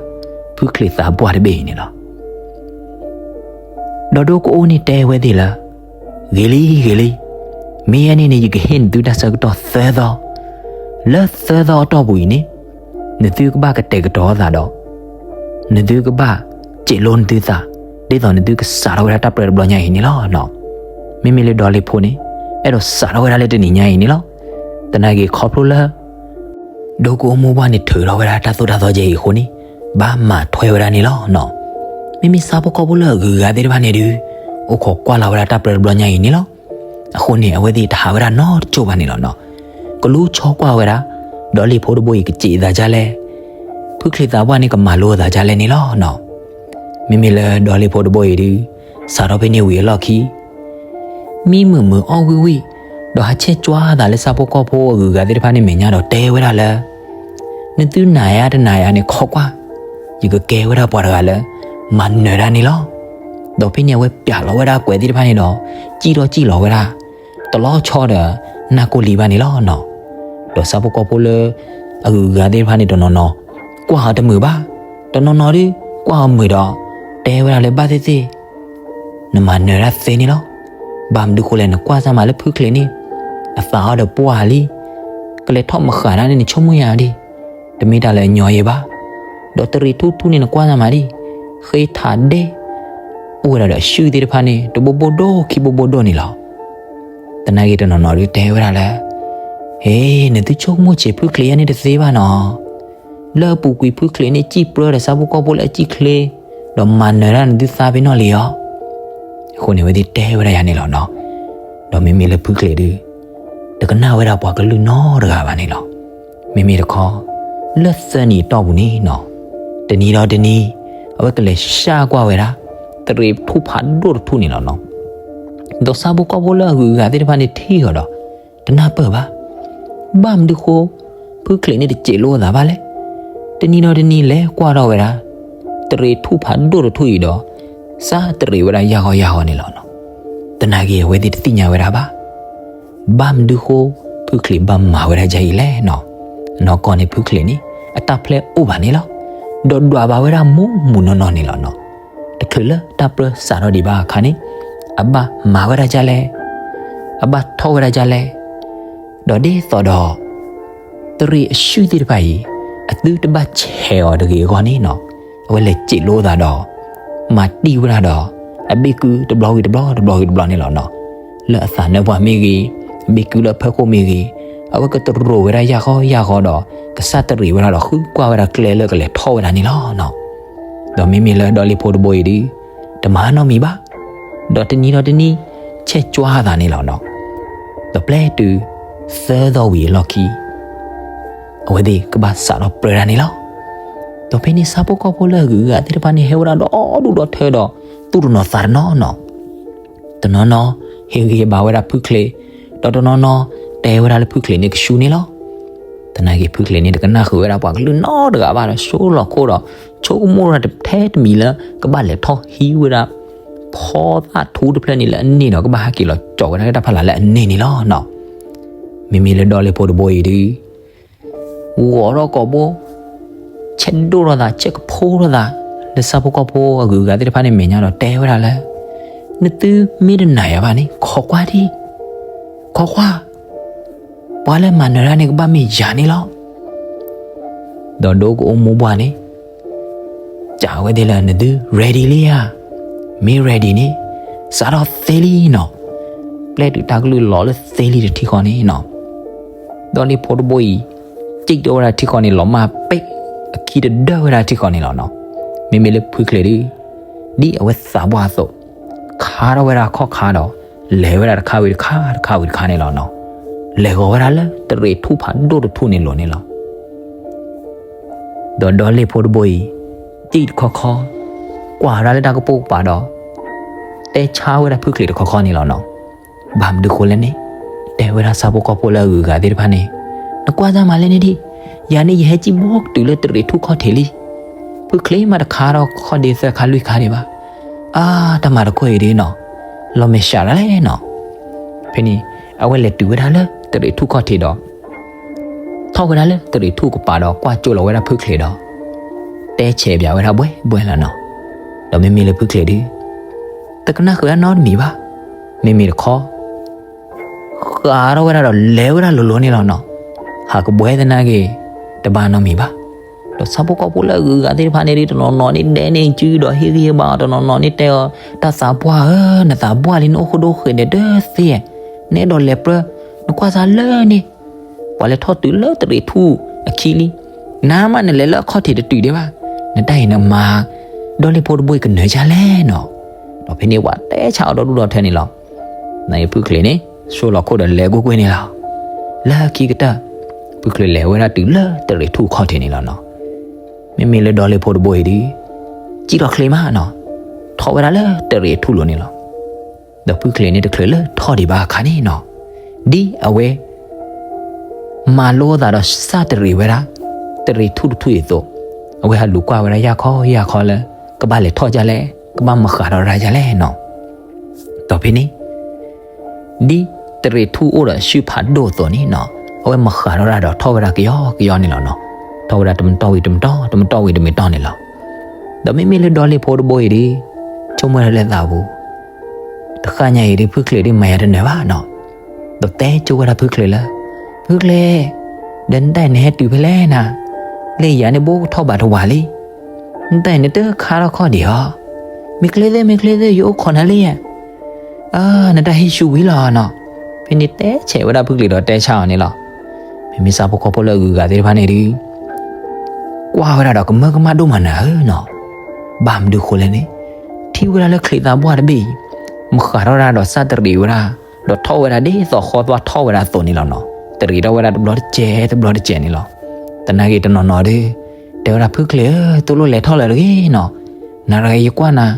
ဖုချံးသးပှၢ်တဘ့ၣ်အံၤန့ၣ်လီၤ. ဒီးဒိကအိၣ်န့ၣ်တဲဝဲသ့ၣ်လၢ ဂ့ၤလံ ဂ့ၤလံ, မ့ၢ်ယဲန့ၣ်န့ၣ် ယကဟ့ၣ်နသုတၢ်ဆၢကတီၢ်သၢသီ, လၢသၢသီအတီၢ်ပူၤအံၤန့ၣ် နသုကဘၣ်ကတဲာ်ကတီၤသးဒီး နသုကဘၣ်စံးလိနသုသး ဒ်သိးနသုကစးထီၣ်ဝဲဒၣ်တၢ်ပြၢတဘျီညါအံၤန့ၣ်လီၤနီၤ. မ့မ့ၢ်လၢဒီလ့ၣ်ဖိန့ၣ် အဲၣ်ဒိးစးထီၣ်ဝဲဒၣ်လၢတနံၤညါအံၤန့ၣ်လီၤ. သနာ်က့ခီဖျိလၢ ဒိကအိၣ်မိၢ်ပှၢ်န့ၣ်ထုးထီၣ်ဝဲဒၣ်တၢ်သိၣ်တၢ်သီကဲအံၤအဃိန့ၣ် ဘၣ်မၤထွဲဝဲဒၣ်န့ၣ်လီၤနီၤ. မ့မ့ၢ်ဆၣ်ဖိကီၢ်ဖိလၢအဂုၤအဂၤသ့ၣ်တဖၣ်န့ၣ်ဒုး အိၣ်ခိးကွၢ်လီၤဝဲဒၣ်တၢ်ပြၢတဘျီညါအံၤန့ၣ်လီၤ. အဃိန့ၣ် အဝဲသ့ၣ်တဟးဝဲဒၣ်နီတကၠိၢ်ဘၣ်န့ၣ်လီၤနီၤ. ကလူဆီကွၢ်ဝဲဒၣ် ဒီလ့ၣ်ဖိတဘိအံၤကစံးသးဒ်လဲၣ်, ဖုချံးသးပှၢ်န့ၣ် ကမၤလိအသးဒ်လဲၣ်န့ၣ်လီၤနီၤ. မ့မ့ၢ်လၢဒီလ့ၣ်ဖိတဘိအံၤဒုး စးထီၣ်ဖဲန့ၣ်ဝံၤအလီၢ်ခံ မံမုာ်မုာ်အီၣ်ဝံၣ်ဝံၣ် ဒီးဟးဆဲးကွၢ်သးလၢဆၣ်ဖိကီၢ်ဖိအဂုၤအဂၤသ့ၣ်တဖၣ်န့ၣ်မဲာ်ညါဒီးတဲဝဲဒၣ်လၢ နသုနၤယါတနၤယါန့ၣ် ခိးကွၢ်, ယကကဲဝဲဒၣ်ပှၤတဂၤလၢ မၤနၢၤတၢ်န့ၣ်လီၤ. ဒီးဖဲန့ၣ်အဝဲပျးလီၤဝဲဒၣ်ကွဲးသ့ၣ်တဖၣ်န့ၣ်ဒီး စံၣ်ထီၣ်စံၣ်လီၤဝဲဒၣ် တလီၤဆီဒီး နၢ်ကိၢ်လံဘၣ်န့ၣ်လီၤနီၤ. ဒီးဆၣ်ဖိကီၢ်ဖိလၢ အဂုၤအဂၤသ့ၣ်တဖၣ်န့ၣ်တနီၤနီၤ ကွၢ်အီၤတမုာ်ဘၣ်, တနီၤနီၤဒုး ကွၢ်အီၤမုာ်ဒီး တဲဝဲဒၣ်လၢဘၣ်သ့ၣ်သ့ၣ် နမၤနၢၤတၢ်သ့န့ၣ်လီၤ. ဘၣ်မနုၤဃိလဲၣ် နကွၢ်စၢ်မးလၢဖုချံးန့ၣ် အသးအီၤဒီးပှၢ်လံ, ကလဲၤထီၣ်မဃာ်တၢ်န့ၣ် နဆိကမိၣ်ယါဒံး, တမ့ၢ်တၢ်လၢအညီယဲဘၣ်. ဒီးတရံးထူၣ်ထူၣ်န့ၣ် နကွၢ်စၢ်မးဒံး, ဃ့ထးဒဲ, အိၣ်ဝဲဒၣ်ဒီးအစုၣ်သ့ၣ်တဖၣ်န့ၣ် တဘိဘိဒိၣ်ခံဘိဘိဒိၣ်န့ၣ်လီၤ. သနာ်က့တနီၤနီၤဒုးတဲဝဲဒၣ်လၢ ဟ့ နသုဆိကမိၣ်ဆံးဖုချံးယဲန့ၣ်တသ့ဘၣ်နီၤ. လၢအပူၤကွံာ်ဖုချံးန့ၣ် စံၣ်ပြၢဒီးဆၣ်ဖိကီၢ်ဖိလၢအစံၣ်ချ့, ဒီးမၤနၢၤတၢ်နသုသးဖဲနီၣ်လံအီၤ. အဃိန့ၣ် အဝဲသ့ၣ်တဲဝဲဒၣ်ယၤန့ၣ်လီၤနီၤ. ဒီးမ့မ့ၢ်လၢဖုချံးဒုး တကနၣ်ဝဲဒၣ်ပှၤကလုၢ်နီတဂၤဘၣ်န့ၣ်လီၤ. မ့မ့ၢ်တခီ လၢသၢနံၤအတီၢ်ပူၤန့ၣ်နီၤ, တနံၤဒီးတနံၤ အဝဲကလဲၤစၢ်ကွၢ်ဝဲဒၣ် တရံးထူၣ်ဖးဒိၣ်တထူၣ်န့ၣ်လီၤနီၤ. ဒီးဆၣ်ဖိကီၢ်ဖိလၢအဂုၤအဂၤသ့ၣ်တဖၣ်န့ၣ်ထံၣ်အီၤဒီး တနၢ်ပၢၢ်ဘၣ်. ဘၣ်မနုၤဃိ ဖုချံးန့ၣ်တစံးလိအသးဘၣ်လဲၣ်. တနံၤဒီးတနံၤလဲၤကွၢ်ထီၣ်ဝဲဒၣ် တရံးထူၣ်ဖးဒိၣ်တထူၣ်အံၤဒီး စၢ်တရံးဝဲဒၣ်ယၢ်ဂီၢ်ယၢ်ဂီၢ်န့ၣ်လီၤနီၤ. သနာ်က့အဝဲသ့ၣ်တသ့ၣ်ညါဝဲဒၣ်ဘၣ်. ဘၣ်မနုၤဃိ ဖုချံးဘၣ်မၤဝဲဒၣ်ဒ်အံၤလဲၣ်နီၤ. နီၢ်ကီၢ်န့ၣ်ဖုချံးန့ၣ် အတၢ်ဖျဲအိၣ်ဘၣ်န့ၣ်လီၤ. ဒီးဒွးဘၣ်ဝဲဒၣ်မူးမူးနီၢ်နီၢ်န့ၣ်လီၤနီၤ. တချုးလၢတၢ်ပြၢစးထီၣ်ဒံးဘၣ်အခါန့ၣ် အဘၣ်မၤဝဲဒၣ်ဒ်လဲၣ်, အဘၣ်ထီၣ်ဝဲဒၣ်ဒ်လဲၣ်, ဒီးဒ်သိးဒီး တရံးအစုၣ်သ့ၣ်တဖၣ်အံၤ အသုတဘၣ်ဆဲးအီၤတဂ့ၤအဂီၢ်န့ၣ်နီၤ, အဝဲလဲၤစံးလိသးဒီး မၤတံၢ်ဝဲဒၣ်ဒီး အဘ့ၣ်ကုတဘျီဝံၤတဘျီ တဘျီဝံၤတဘျီန့ၣ်လီၤနီၤ. လၢအသးနၢပှၢ်မ့ၢ်ဂ့ၤ, အဘ့ၣ်ကုလၢအဖီခိၣ်မ့ၢ်ဂ့ၤ, အဝဲကတရိးဝဲဒၣ်ယၢ်ဃီယၢ်ဃီဒီး ကစၢ်တရံးဝဲဒၣ်ဒီးဃုကွၢ်ဝဲဒၣ်ကျဲလၢကလဲၤထီၣ်ဝဲဒၣ်န့ၣ်လီၤနီၤ. ဒီးမ့မ့ၢ်လၢဒီလ့ၣ်ဖိတဘိအံၤဒုး တမၤနီတမံၤဘၣ်. ဒီးတနံၤဒီးတနံၤ ဆဲးကွၢ်သးန့ၣ်လီၤနီၤ. ဒီးပျဲတုၤ သၢသီဝံၤအလီၢ်ခံ အဝဲသ့ၣ်ကဘၣ်စးထီၣ်ပြၢတၢ်န့ၣ်လီၤ. ဒီးဖဲန့ၣ်ဆၣ်ဖိကီၢ်ဖိလၢအဂုၤအဂၤသ့ၣ်တဖၣ်န့ၣ် ဟဲဝဲဒၣ်ဒီဒူၣ်ဒီထၢဒီး သူၣ်တနီၤသးတနီၤနီၤ. တနီၤနီၤ ဟ့ၣ်ဂံၢ်ဟ့ၣ်ဘါဝဲဒၣ်ဖုချံး, ဒီးတနီၤနီၤ တဲဝဲဒၣ်လၢဖုချံးန့ၣ်ကဆူန့ၣ်လီၤ. သနာ်က့ဖုချံးန့ၣ် တကနၣ်ဃုာ်ဝဲဒၣ်ပှၤကလုၢ်နီတဂၤဘၣ်ဒီး ဆိလီၤခိၣ်ဒီး ဆိကမိၣ်ဝဲဒၣ်ထဲတမံၤလၢ ကဘၣ်လဲၤထီၣ်ဟံးဝဲဒၣ် ဖီသၣ်ထူတဖျၢၣ်န့ၣ်လၢအန့ၣ်ဒီး ကဘၣ်ဟဲက့ၤလီၤကၠီဝဲဒၣ်လၢတၢ်ဖီလာ်လၢအန့ၣ်န့ၣ်လီၤနီၤ. မ့မ့ၢ်လၢဒီလ့ၣ်ဖိတဘိအံၤဒုး ဂီၤထီၣ်ကိာ်ဘိ ဆဲးဒိၣ်ထီၣ်သး ဆဲးကဖိထီၣ်သး လၢဆၣ်ဖိကီၢ်ဖိအဂုၤအဂၤသ့ၣ်တဖၣ်န့ၣ်မဲာ်ညါဒီးတဲဝဲဒၣ်လၢ နသုမ့ၢ်တနာ်ယၤဘၣ်န့ၣ် ခိးကွၢ်ဒံး, ခိးကွၢ် ပှၤလၢမၤနၢၤတၢ်န့ၣ်ကဘၣ်မ့ၢ်ယၤန့ၣ်လီၤ. ဒီးဒိကအိၣ်မိၢ်ပှၢ်န့ၣ် စံးဝဲဒၣ်လၢ နသု ready လံဧါ, မ့ၢ် ready န့ၣ် စးထီၣ်သ့လံနီၤ. ပျဲတုၤတၢ်ကလုၢ်လီၤလၢသ့လံတထံဃီန့ၣ်နီၤ, ဒီးလ့ၣ်ဖိတဘိအံၤ စံၣ်ထီၣ်ဝဲဒၣ်ထံဃီန့ၣ် လီၤမၢ်ပဲၣ် အခံတဒၢဝဲဒၣ်ထံဃီန့ၣ်လီၤနီၤ. မ့မ့ၢ်လၢဖုချ့ၣ်ဒီး ဒ်အဝဲသးပှၢ်အသိး ခါထီၣ်ဝဲဒၣ်ခီၣ်ခါဒီး လဲၤဝဲဒၣ်တခါဝံၤတခါ တခါဝံၤတခါန့ၣ်လီၤနီၤ. လဲၤဂီၤဝဲဒၣ်လၢတရံးထူၣ်ဖးဒိၣ်တထူၣ်န့ၣ်လိၤန့ၣ်လီၤ. ဒီးဒီလ့ၣ်ဖိတဘိအံၤ စံၣ်တခီခီ ကွၢ်ဝဲဒၣ်လၢတၢ်ကပိာ်ကပၤဒီး တဲဆါဝဲဒၣ်ဖုချ့ၣ်တခီခီန့ၣ်လီၤနီၤ. ဘၣ်မနုၤဃိလဲၣ်န့ၣ် တဲဝဲဒၣ်ဆၣ်ဖိကီၢ်ဖိလၢအဂုၤအဂၤသ့ၣ်တဖၣ်န့ၣ်, နကွၢ်တၢ်မၤလဲၣ်န့ၣ်ဒံး, ယၤန့ၣ်ယဟဲစံၣ်ဘီကတုၤလၢတရံးထူၣ်ခီၣ်ထံးလံ. ဖုချ့ၣ်မးတခါထီၣ်ခီၣ်ဒ့သၢခါလွံၢ်ခါဒံးဘၣ်. အါ တၢ်မၤတခီအံၤဒ်နီၤ, လီၤမဲာ်ဆှးဒၣ်လဲၣ်နီၤ. ဖဲန့ၣ် အဝဲလဲၤတုၤဝဲဒၣ်လၢတရံးထူၣ်ခီၣ်ထံးဒီး ထီၣ်ဝဲဒၣ်လၢတရံးထူၣ်ကပၤဒီးကွၢ်ကၠိလီၤဝဲဒၣ်ဖုချ့ၣ်ဒီး တဲဆဲးဘၣ်ဝဲဒၣ်ဘှဲဘှဲလီၤနီၤ. ဒီးမ့မ့ၢ်လၢဖုချ့ၣ်ဒီး တကနၣ်ဃုာ်ဒၣ်နီတမံၤဘၣ်. မ့မ့ၢ်တခီ ဃးထီၣ်ဝဲဒၣ်ဒီးလဲၤဝဲဒၣ်လိၤလိၤန့ၣ်လီၤနီၤ. ဟးကဘှဲသနာ်က့ တဘၣ်နီတမံၤဘၣ်. ဒီးဆၣ်ဖိကီၢ်ဖိလၢအဂုၤအဂၤသ့ၣ်တဖၣ်န့ၣ်ဒီး တနီၤနီၤန့ၣ်ဒဲန့ၣ်စုဒီးဟ့ၣ်ဂံၢ်ဟ့ၣ်ဘါအီၤ, တနီၤနီၤန့ၣ်တဲအီၤ, တၢ်သးပှၢ်ဧၢ, နသးပှၢ်လံ နအိၣ်ဃိဒိၣ်ဃဲးဒဲးတသ့, နအဲၣ်ဒိးလဲၤပြၢ, နကွၢ်စၢ်လၢန့ၣ် ပှၤလဲၤထီၣ်တုၤလၢတရံးထူၣ်အခံလံ. နၤမးနလဲၤလၢအခီၣ်ထံးတတုၤဒံးဘၣ်. နတၢ်အံၤနမၤ ဒီလ့ၣ်ဖိတဘိအံၤကနၢၤဒ်လဲၣ်နီၤ. ဒီးဖဲန့ၣ်ပှၤတဲဆါအီၤဒီဒူၣ်ဒီထၢန့ၣ်လီၤ. နအံၤဖုချ့ၣ်န့ၣ် ဆိလီၤခိၣ်ဒီးလဲၤကွ့ၢ်ကွ့ၢ်န့ၣ်လီၤ. လၢခံကတၢၢ် ဖုချ့ၣ်လဲၤဝဲဒၣ်တုၤလၢတရံးထူၣ်ခီၣ်ထံးန့ၣ်လီၤနီၤ. မ့မ့ၢ်လၢဒီလ့ၣ်ဖိတဘိအံၤဒီး စံၣ်ထီၣ်ချ့မးနီၤ, ထီၣ်ဝဲဒၣ်လၢတရံးထူၣ်လိၤန့ၣ်လီၤ. ဒီးဖုချ့ၣ်န့ၣ်တချုးလၢထီၣ်ဒံးဘၣ်အခါန့ၣ်နီၤ, ဒ်အဝဲ မၤလိအသးဒီးစၢ်တရံးဝဲဒၣ် တရံးထူၣ်တထူၣ်အံၤအသိး, အဝဲဟးလူၤကွၢ်ဝဲဒၣ်ယၢ်ခီယၢ်ခီလၢ ကဘၣ်လဲၤထီၣ်ဒ်လဲၣ်, ကဘၣ်မၤဃးထီၣ်ဒ်လဲၣ်နီၤ. ဒီးဖဲန့ၣ် ဒ်တရံးထူၣ်အိၣ်ဒီးအစုဖးဒိၣ်အသိးန့ၣ်နီၤ, အဝဲမၤဃးထီၣ်ဒၣ်ဒီးထီၣ်ဝဲဒၣ်ကယီကယီန့ၣ်လီၤနီၤ. ထီၣ်ဝဲဒၣ်တမတီၢ်ဝံၤတမတီၢ်, တမတီၢ်ဝံၤတမတီၢ်န့ၣ်လီၤ. ဒီးမ့မ့ၢ်လၢဒီလ့ၣ်ဖိတဘိအံၤဒီး ဆိကမိၣ်ဝဲဒၣ်လၢသးပူၤ တဃၣ်ညါအံၤဒီး ဖုချ့ၣ်ဒီးမၤယၤတနၢၤဘၣ်နီၤ. ဒီးတဲကၠိဝဲဒၣ်ဖုချ့ၣ်လၢ ဖုချ့ၣ်, ဒီးနတၢ်အံၤနဟဲတုၤဖဲလဲၣ်နၤ, လၢယၤန့ၣ်ဘိကထီၣ်ဘးတဝးလံ. နတၢ်အံၤနတခါထီၣ်ခီၣ်ဒံးဧါ. မ့ၢ်ချ့သ့ၣ် မ့ၢ်ချ့သ့ၣ် ယအိၣ်ခိးနၤလံယဲ. အၢ နတၢ်ဟ့ၣ်ဆူၣ်ဝံၤလီၤနီၤ. ဖဲန့ၣ်တဲဆဲးဝဲဒၣ်ဖုချ့ၣ်ဒီးတဲဆါအီၤန့ၣ်လီၤ. မ့မ့ၢ်ဆၣ်ဖိကီၢ်ဖိလၢအဂုၤအဂၤသ့ၣ်တဖၣ်န့ၣ်ဒီး ကွၢ်ဝဲဒၣ်ဒီးကမၢကမၣ်ဒိၣ်မးနၤဧၢနီၤ. ဘၣ်မနုၤဃိလဲၣ်န့ၣ်, ထံၣ်ဝဲဒၣ်လၢချံသးပှၢ်တဘ့ၣ်အံၤ မၤဃးထီၣ်ဒၣ်ဒီးစၢ်တရံးဝဲဒၣ်, ဒီးထီၣ်ဝဲဒၣ်ဒ်သိးဃီသွါထီၣ်ဝဲဒၣ်အသိးန့ၣ်လီၤနီၤ. တရံးထီၣ်ဝဲဒၣ်တဘျီတစဲးတဘျီတစဲးန့ၣ်လီၤ. သနာ်က့တနီၤနီၤဒီး တဲဝဲဒၣ်ဖုချ့ၣ်ဧၢ, သိၣ်လိၣ်လဲၤထီၣ်လၢၤတဂ့ၤနီၤ. နၤတဂၤယကွၢ်နၤ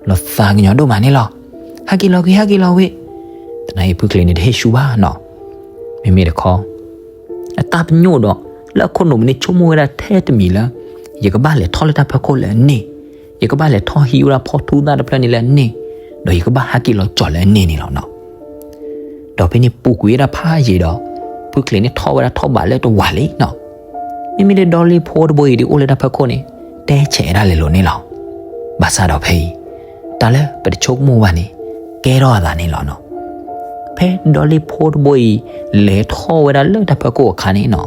လီၤသးကညီၤဒိၣ်မးန့ၣ်လီၤ. ဟဲက့ၤလီၤကွံာ် ဟဲက့ၤလီၤဝံၤ. သနာ်က့ဖုချ့ၣ်န့ၣ်တဟ့ၣ်ဆူၣ်ဘၣ်နီၤ. မ့မ့ၢ်တခီ အတၢ်ပညိၣ်ဒီး လၢအခိၣ်နူာ်ပူၤန့ၣ် ဆိကမိၣ်ဝဲဒၣ်ထဲတမံၤလၢ ယကဘၣ်လဲၤထီၣ်လၢတၢ်ဖီခိၣ်လၢအန့ၣ်, ယကဘၣ်လဲၤထီၣ်ဟံးဝဲဒၣ်ဖီထူသၣ်တဖျၢၣ်န့ၣ်လၢအန့ၣ်, ဒီးယကဘၣ်ဟဲက့ၤလီၤကၠီၤလၢအန့ၣ်န့ၣ်လီၤနီၤ. ဒီးဖဲန့ၣ်ပူၤကွံာ်ဝဲဒၣ်ဖးယံာ်ဒီး ဖုချ့ၣ်န့ၣ်ထီၣ်ဝဲဒၣ်ထီၣ်ဘးလၢတဝးလံနီၤ. မ့မ့ၢ်လၢဒီလ့ၣ်ဖိတဘိအံၤဒ်အိၣ်လၢတၢ်ဖီခိၣ်န့ၣ် တဲဆဲးဒၣ်လဲာ်လိၤန့ၣ်လီၤ. ဘၣ်ဆၣ်ဒီးဖဲအံၤ တၢ်လၢပတဆိကမိၣ်ဘၣ်န့ၣ် ကဲထီၣ်အသးန့ၣ်လီၤနီၤ. ဖဲဒီလ့ၣ်ဖိတဘိအံၤ လဲၤထီၣ်ဝဲဒၣ်လၢတၢ်ဖီခိၣ်အခါန့ၣ်နီၤ,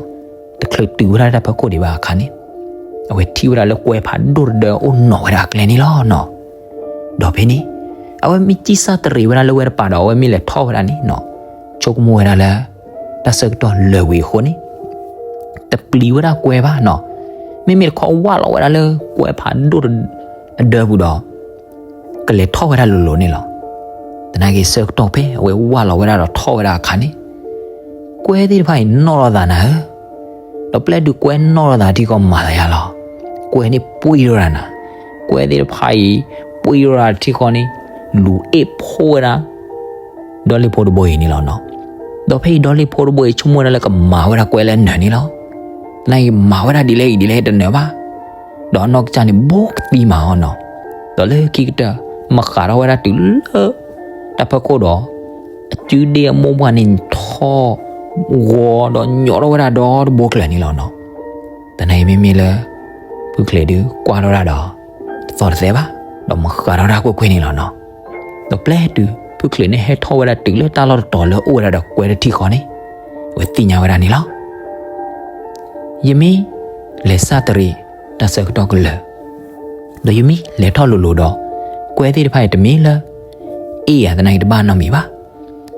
တချုးတုၤဝဲဒၣ်လၢတၢ်ဖီခိၣ်ဒံးဘၣ်အခါန့ၣ်, အဝဲထံၣ်ဝဲဒၣ်လၢကွဲဖးဒိၣ်တဒၢအိၣ်နီၤဝဲဒၣ်အကျဲန့ၣ်လီၤနီၤ. ဒီးဖဲန့ၣ် အဝဲမ့ၢ်စံၣ်စၢ်တရံးဝဲဒၣ်လၢဝဲတပၤဒီး အဝဲမ့ၢ်လဲၤထီၣ်ဝဲဒၣ်န့ၣ်နီၤ, ဆိကမိၣ်ဝဲဒၣ်လၢ တၢ်ဆၢကတီၢ်လၢာ်ဝံၤအဃိန့ၣ် တပျံၤဝဲဒၣ်ကွဲဘၣ်နီၤ. မ့မ့ၢ်တခီဝၢ်လီၤဝဲဒၣ်လၢကွဲဖးဒိၣ်အဒၢပူၤဒီး ကလဲၤထီၣ်ဝဲဒၣ်လိၤလိၤန့ၣ်လီၤ. သနာ်က့ဆၢကတီၢ်ဖဲအဝဲဝၢ်လီၤဝဲဒၣ်ဒီးထီၣ်ဝဲဒၣ်အခါန့ၣ်, ကွဲသ့ၣ်တဖၣ်အံၤနီၣ်ထီၣ်သးနၤဧၢ, ဒီးပျဲဒုးကွဲနီၣ်ထီၣ်သးထံကီၢ်မၤသးယါလီၤ. ကွဲန့ၣ်ပှံၢ်ထီၣ်ဒၣ်နၤ, ကွဲသ့ၣ်တဖၣ်အံၤ ပှံၢ်ထီၣ်ဒၣ်ထံဃီန့ၣ် လူၤအ့ၣ်ဖိဝဲဒၣ် ဒီလ့ၣ်ဖိတဘိအံၤန့ၣ်လီၤနီၤ. ဒီးဖဲအံၤဒီလ့ၣ်ဖိတဘိအံၤ ဆိကမိၣ်ဝဲဒၣ်လၢကမၤဝဲဒၣ်ကွဲလၢနၢၤန့ၣ်လီၤ. သနာ်က့မၤဝဲဒၣ်ဒ်လဲၣ်အံၤဒ်လဲၣ်တနၢၤဘၣ်. ဒီးအနီၢ်ကစၢ်န့ၣ် ဘိကသံမၤအီၤနီၤ. ဒီးလၢခံကတၢၢ် မၤဃးထီၣ်ဝဲဒၣ်တုၤလၢ တၢ်ဖီခိၣ်ဒီး အစုဒ့အမိၢ်ပှၢ်န့ၣ်ထီၣ်ဂီၤဒီးညီထီၣ်ဝဲဒၣ်ဒီတဘိကျၢၤန့ၣ်လီၤနီၤ. သနာ်က့မ့မ့ၢ်လၢ ဖုချ့ၣ်ဒုးကွၢ်ထီၣ်ဒၣ်ဒီး တသီၣ်တသဲဘၣ်, ဒီးမၤဃးထီၣ်ဒၣ်ကွ့ၢ်ကွ့ၢ်န့ၣ်လီၤနီၤ. ဒီးပျဲတုၤ ဖုချ့ၣ်န့ၣ်ဟဲထီၣ်ဝဲဒၣ်တုၤလၢတၢ်လီၢ်တတီၤလၢအိၣ်ဝဲဒၣ်ဒီးကွဲတထံၣ်ဃီန့ၣ်, အဝဲသ့ၣ်ညါဝဲဒၣ်န့ၣ်လီၤ. ယမ့ၢ်လဲၤစၢ်တရံးတၢ်ဆၢကတီၢ်ကလၢာ်, ဒီးယမ့ၢ်လဲၤထီၣ်လိၤလိၤဒီး ကွဲသ့ၣ်တဖၣ်အံၤတမ့ၢ်လၢ အ့ၣ်အသနာ်က့တဘၣ်နီတမံၤဘၣ်.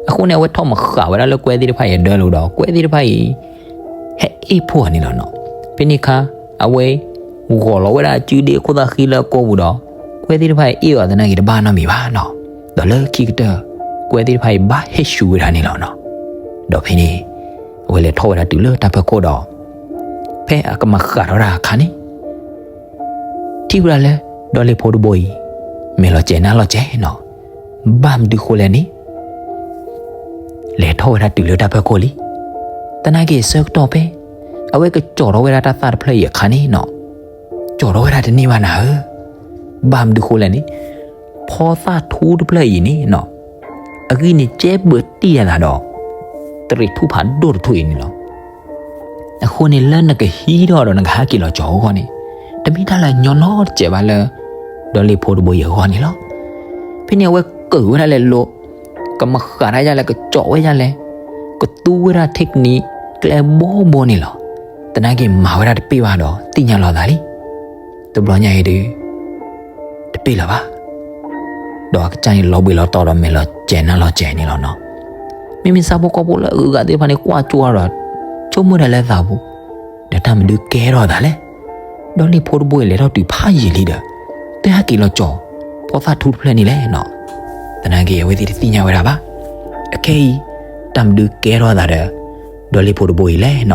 အဃိန့ၣ် အဝဲထီၣ်မဃးဝဲဒၣ်လၢကွဲသ့ၣ်တဖၣ်အံၤအဒၢလိာ်ဒီး ကွဲသ့ၣ်တဖၣ်အံၤ ဟဲအ့ၣ်ဖှိၣ်အီၤန့ၣ်လီၤနီၤ. ဖဲန့ၣ်အခါ အဝဲဂီၤလီၤဝဲဒၣ်အစုဒ့အခိၣ်သၣ်ဃံလၢအကိာ်ပူၤဒီး ကွဲသ့ၣ်တဖၣ်အံၤအ့ၣ်အီၤသနာ်က့တဘၣ်နီတမံၤဘၣ်နီၤ. ဒီးလၢခံကတၢၢ် ကွဲသ့ၣ်တဖၣ်အံၤဘၣ်ဟဲဆူးဝဲဒၣ်န့ၣ်လီၤနီၤ. ဒီးဖဲန့ၣ် အဝဲလဲၤထီၣ်ဝဲဒၣ်တုၤလၢတၢ်ဖီခိၣ်ဒီး ဖဲအကမၤဃးထီၣ်တၢ်အခါန့ၣ် ထံၣ်ဝဲဒၣ်လၢ ဒီလ့ၣ်ဖိတဘိအံၤ မဲာ်လီၤစဲၤနါလီၤစဲၤနီၤ. ဘၣ်မနုၤဃိလဲၣ်န့ၣ် လဲၤထီၣ်ဝဲဒၣ်တုၤလၢတၢ်ဖီခိၣ်လံ. သနာ်က့အဆၢကတီၢ်ဖဲ အဝဲကကၠီထီၣ်ဝဲဒၣ်တၢ်သၣ်တဖျၢၣ်အံၤအခါန့ၣ်နီၤ, ကၠီထီၣ်ဝဲဒၣ်တန့ၢ်ဘၣ်နၤဧၢ. ဘၣ်မနုၤဃိလဲၣ်န့ၣ် ဖီသၣ်ထူတဖျၢၣ်အံၤန့ၣ်နီၤ အဂံၢ်န့ၣ်ကဲဘၢတံၢ်အသးဒီး တရံးထူၣ်ဖးဒိၣ်တထူၣ်အံၤန့ၣ်လီၤ. အဃိန့ၣ်လၢနကဟံးထီၣ်ဒီးနကဟဲက့ၤလီၤကၠီအဂီၢ်န့ၣ် တမ့ၢ်တၢ်လၢညီနီတစဲးဘၣ်လၢ ဒီလ့ၣ်ဖိတဘိအံၤအဂီၢ်န့ၣ်လီၤ. ဖဲန့ၣ်အဝဲကၢၣ်ဝဲဒၣ်လဲၤလိၤ ကမၤဃးတၢ်ယၢ်လဲၣ် ကကၠီဝဲယၢ်လဲၣ် ကသူဝဲဒၣ် technique ကျဲဘိဘိန့ၣ်လီၤ. သနာ်က့မၤဝဲဒၣ်တပ့ၢ်ဘၣ်ဒီး သ့ၣ်ညါလီၤသးလံ. တဘျီညါအံၤဒုး တပ့ၢ်လၢၤဘၣ်. ဒီးအကစၢ်န့ၣ်လီၤဘှံးလီၤတီၤဒီးမဲာ်လီၤစဲၤနါလီၤစဲၤန့ၣ်လီၤနီၤ. မ့မ့ၢ်ဆၣ်ဖိကီၢ်ဖိလၢအဂုၤအဂၤသ့ၣ်တဖၣ်န့ၣ် ကွၢ်ကၠိဒီး ဆိကမိၣ်ဒၣ်လၢသးပူၤ ဒီးတၢ်မနုၤကဲထီၣ်သးလဲၣ်. ဒီလ့ၣ်ဖိတဘိအံၤလဲၤထီၣ်တုၤဖးယံာ်လံဒီး တဟဲက့ၤလီၤကၠီ ဖီသၣ်ထူတဖျၢၣ်န့ၣ်လဲၣ်. သနာ်က့အဝဲသ့ၣ်တသ့ၣ်ညါဝဲဒၣ်ဘၣ်. အခဲအံၤ တၢ်မနုၤကဲထီၣ်သးဒီး ဒီလ့ၣ်ဖိတဘိအံၤလဲၣ်နီၤ.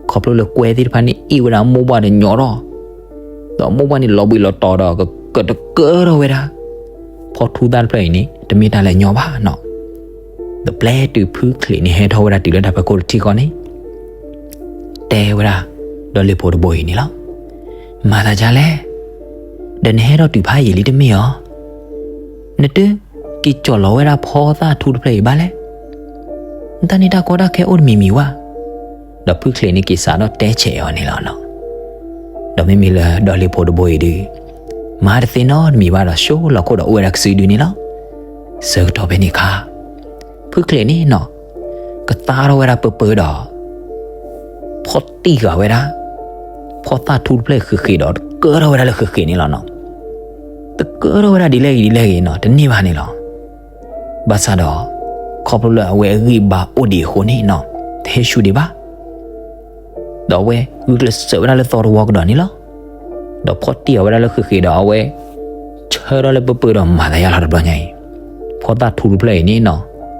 ခီဖျိလၢကွဲသ့ၣ်တဖၣ်န့ၣ် အ့ၣ်ဝဲဒၣ်မိၢ်ပှၢ်တညီဒီး ဒီးမိၢ်ပှၢ်န့ၣ်လီၤဘှံးလီၤတီၤဒီး ကကတကၢထီၣ်ဝဲဒၣ် ဖီထူသၣ်တဖျၢၣ်အံၤန့ၣ် တမ့ၢ်တၢ်လၢညီဘၣ်နီၤ. ဒီးပျဲတုၤဖုချံးန့ၣ် ဟဲထီၣ်ဝဲဒၣ်တုၤလၢတၢ်ဖီခိၣ်တထံၣ်ဃီန့ၣ် တဲဝဲဒၣ် ဒီလ့ၣ်ဖိတဘိအံၤန့ၣ်လီၤ. မၤသးဒ်လဲၣ်, ဒီးနဟဲထီၣ်တုၤဖးယံာ်လံတမ့ၢ်ဧါ. နတက့ၤကၠီၣ်လီၤဝဲဒၣ်ဖီသၣ်ထူတဖျၢၣ်အံၤဘၣ်လဲၣ်. နတၢ်န့ၣ်တၢ်ကီတၢ်ခဲအိၣ်တမံၤမံၤဝဲ. ဒီးဖုချံးန့ၣ်က့ၤစးထီၣ်တဲဆဲးအီၤန့ၣ်လီၤနီၤ. ဒီးမ့မ့ၢ်လၢဒီလ့ၣ်ဖိတဘိအံၤဒုး မၤတသ့နီတမံၤဘၣ်ဒီး ဆိလီၤခိၣ်ဒီးအိၣ်ဝဲဒၣ်ကစုဒုန့ၣ်လီၤ. ဆၢကတီၢ်ဖဲန့ၣ်အခါ ဖုချံးန့ၣ်နီၤ ကသါထီၣ်ဝဲဒၣ်ပၢၢ်ပၢၢ်ဒီး ဖီၣ်တံၢ်ဃာ်ဝဲဒၣ် ဖီသၣ်ထူတဖျၢၣ်ဃ့ၢ်ဃ့ၢ်ဒီး တကၢထီၣ်ဝဲဒၣ်လၢဃ့ၢ်ဃ့ၢ်န့ၣ်လီၤနီၤ. တကၢထီၣ်ဝဲဒၣ်ဒ်လဲၣ်ဂ့ၤဒ်လဲၣ်ဂ့ၤနီၤ တန့ၢ်ဘၣ်န့ၣ်လီၤ. ဘၣ်ဆၣ်ဒီး ခီဖျိလၢအဝဲအဂံၢ်ဘါအိၣ်ဒံးအဃိန့ၣ်နီၤ တဟဲဆူၣ်ဒံးဘၣ်. ဒီးအဝဲဂုာ်ကျဲးစၢးဝဲဒၣ်လၢသီတဝီကဒီးန့ၣ်လီၤ. ဒီးဖီၣ်တံၢ်အီၤဝဲဒၣ်လၢဃ့ၢ်ဃ့ၢ်ဒီးအဝဲ ဆၢထီၣ်လၢပၢၢ်ပၢၢ်ဒီးမၤသးယါလီၤတဘျီညါအံၤ ဖီသၣ်ထူတဖျၢၣ်အံၤန့ၣ်နီၤ လၢအ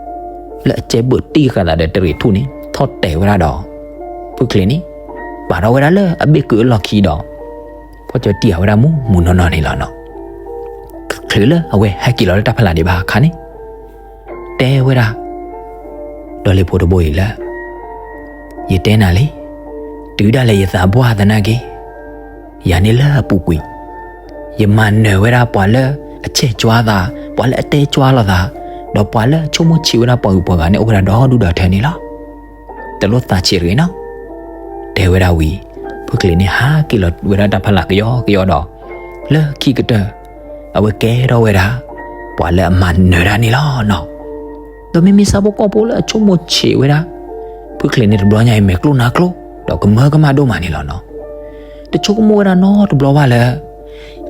ကဲဘၢၣ်တံၢ်ဃာ်သးဒီးတရံးထူၣ်န့ၣ် ထီၣ်တဲာ်ဝဲဒၣ်ဒီး ဖုချံးန့ၣ် ပာ်ထီၣ်ဝဲဒၣ်လၢအဘ့ၣ်ကုာ်အလီၢ်ခံဒီး ဖီၣ်ကၠီတံၢ်အီၤဝဲဒၣ်မူမူနီၢ်နီၢ်န့ၣ်လီၤနီၤ. ချုးလၢအဝဲဟဲက့ၤလီၤလၢတၢ်ဖီလာ်ဒံးဘၣ်အခါန့ၣ် တဲဝဲဒၣ် ဒီလ့ၣ်ဖိတဘိအံၤလၢ ယတဲနၤလံ, တုၤဒၣ်လဲာ်ယသးပှၢ်သနာ်က့ ယၤန့ၣ်လၢအပူၤကွံာ် ယမၤနၢၤဝဲဒၣ်ပှၤလၢအဆဲးကွၢ်သး, ပှၤလၢအတဲကွၢ်လိာ်သး, ဒီးပှၤလၢအဆိကမိၣ်ဆံးဝဲဒၣ်ပှၤဂုၤပှၤဂၤန့ၣ် အိၣ်ဝဲဒၣ်ဒီဒူၣ်ဒီထၢန့ၣ်လီၤ. တလိၣ်သးဆံးတဂ့ၤနီၤ. တဲဝဲဒၣ်ဝံၤ ဖုချံးန့ၣ်ဟးက့ၤလီၤဝဲဒၣ်တၢ်ဖီလာ်ကယီကယီဒီး လၢခံကတၢၢ် အဝဲကဲထီၣ်ဝဲဒၣ် ပှၤလၢအမၤနၢၤတၢ်န့ၣ်လီၤနီၤ. ဒီးမ့မ့ၢ်ဆၣ်ဖိကီၢ်ဖိလၢအဆိကမိၣ်ဆံးဝဲဒၣ် ဖုချံးန့ၣ်တဘျီညါအံၤ မဲာ်ကျိၣ်နါကျိၣ် ဒီးကမၢကမၣ်ဒိၣ်မးန့ၣ်လီၤနီၤ. တဆိကမိၣ်ဝဲဒၣ်နီတဘျီဘၣ်လၢ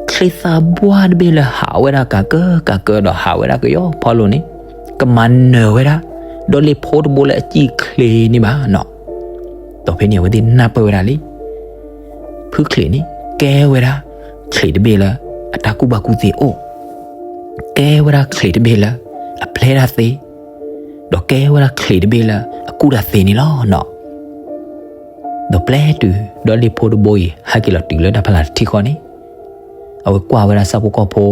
ချံသၣ်ဘှၢ်တဘ့ၣ်လၢဟးဝဲဒၣ်ကးကၢကးကၢဒီးဟးဝဲဒၣ်ကယီဖီလိၤန့ၣ် ကမၤနၢၤဝဲဒၣ် ဒီးလ့ၣ်ဖိတဘိလၢအစံၣ်ချ့န့ၣ်ဘၣ်နီၤ. ဒီးဖဲန့ၣ်အဝဲသ့ၣ်နၢ်ပၢၢ်ဝဲဒၣ်လံ ဖုချံးန့ၣ် ကဲဝဲဒၣ် ချံးတဘ့ၣ်လၢ အတၢ်ကူၣ်ဘၣ်ကူၣ်သ့အိၣ်, ကဲဝဲဒၣ်ချံးတဘ့ၣ်လၢ အပျဲတၢ်သ့, ဒီးကဲဝဲဒၣ်ချံးတဘ့ၣ်လၢ အကူၣ်တၢ်သ့န့ၣ်လီၤနီၤ. ဒီးပျဲတုၤ ဒီးလ့ၣ်ဖိတဘိအံၤ ဟဲက့ၤလီၤတုၤလၢတၢ်ဖီလာ်တထံၣ်ဃီန့ၣ် အဝဲကွၢ်ဝဲဒၣ်ဆၣ်ဖိကီၢ်ဖိ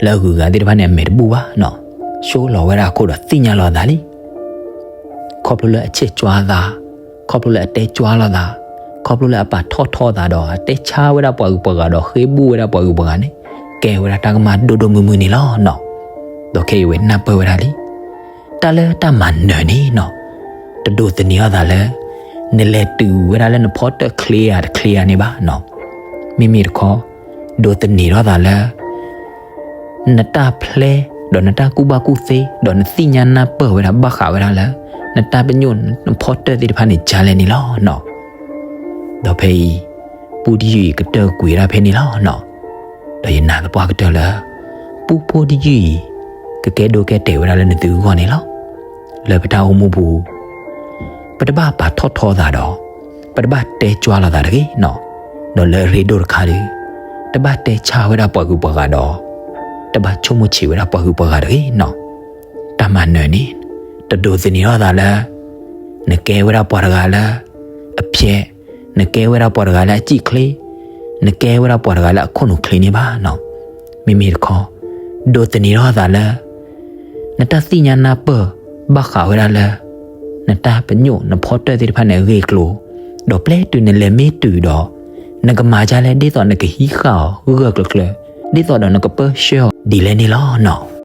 လၢအဂုၤအဂၤသ့ၣ်တဖၣ်န့ၣ် အမဲာ်တဘူၣ်ဘၣ်နီၤ, ဆိလီၤဝဲဒၣ်အခိၣ်ဒီးသ့ၣ်ညါလီၤအသးလံ ခီဖျိလၢအဆဲးကွၢ်သး, ခီဖျိလၢအတဲကွၢ်လိာ်သး, ခီဖျိလၢအပာ်ထီၣ်ထီသးဒီး အတဲဆါဝဲဒၣ်ပှၤဂုၤပှၤဂၤဒီး ဃ့ဘူၣ်ဝဲဒၣ်ပှၤဂုၤပှၤဂၤန့ၣ် ကဲဝဲဒၣ်တၢ်ကမၣ်ဒိၣ်ဒိၣ်မုၢ်မုၢ်န့ၣ်လီၤနီၤ. ဒီးခဲအံၤဝဲနၢ်ပၢၢ်ဝဲဒၣ်လံ တၢ်လၢတၢ်မၤနၢၤန့ၣ်နီၤ, တဒိးသန့ၤအီၤသးလၢ နလဲၤတုၤဝဲဒၣ်လၢနဖီတၢၣ်ချ့ဧါတချ့ဧါန့ၣ်ဘၣ်နီၤ. မ့မ့ၢ်တခီ ဒိးသန့ၤထီၣ်သးလၢ နတၢ်ပျဲ ဒီးနတၢ်ကူၣ်ဘၣ်ကူၣ်သ့ ဒီးနသ့ၣ်ညါနၢ်ပၢၢ်ဝဲဒၣ်ဘၣ်ဃးဝဲဒၣ်လၢ နတၢ်ပညိၣ်နဖီတၢၢ်သ့ၣ်တဖၣ်န့ၣ် ကလဲၣ်န့ၣ်လီၤနီၤ. ဒီးဖဲအံၤ ပူတယုၢ်အံၤကတၢၢ်ကွံာ်ဝဲဒၣ်ဖဲန့ၣ်လီၤနီၤ. ဒီးယနာ်သပှၢ်ကတၢၢ်လၢ ပူဖိတယုၢ်အံၤ ကကဲဒိကဲတဲာ်ဝဲဒၣ်လၢနသုအဂီၢ်န့ၣ်လီၤ. လၢပတၢ်အိၣ်မူပူၤ ပတဘၣ်ပာ်ထီၣ်ထီသးဒီး ပတဘၣ်တဲကွၢ်လိာ်သးတဂ့ၤနီၤ. ဒီးလၢအရ့ဒိၣ်တခါဒီး တဘၣ်တဲဆါဝဲဒၣ်ပှၤဂုၤပှၤဂၤဒီး တဘၣ်ဆိကမိၣ်ဆံးဝဲဒၣ်ပှၤဂုၤပှၤဂၤတဂ့ၤနီၤ. တၢ်မၤနၢၤန့ၣ် တဒိးသန့ၤထီၣ်သးလၢ နကဲဝဲဒၣ်ပှၤတဂၤလၢ အဖျဲး, နကဲဝဲဒၣ်ပှၤတဂၤလၢအစံၣ်ချ့, နကဲဝဲဒၣ်ပှၤတဂၤလၢအခိၣ်နူာ်ချ့န့ၣ်ဘၣ်နီၤ. မ့မ့ၢ်တခီ ဒိးသန့ၤထီၣ်သးလၢ နတၢ်သ့ၣ်ညါနၢ်ပၢၢ် ဘၣ်ဃးဝဲဒၣ်လၢ နတၢ်ပညိၣ်နဖီတၢၢ်သ့ၣ်တဖၣ်န့ၣ်အဂ့ၢ်အကျိၤ, ဒီးပျဲတုၤနလဲၤမ့ၢ်တုၤဒီး နကမၤဒ်လဲၣ် ဒ်သိးနကဟံးဃာ်အီၤဂၢၢ်ကျၢၤကျၢၤ, ဒ်သိးဒီးနကပၢဆှၢအီၤဒ်လဲၣ်န့ၣ်လီၤနီၤ.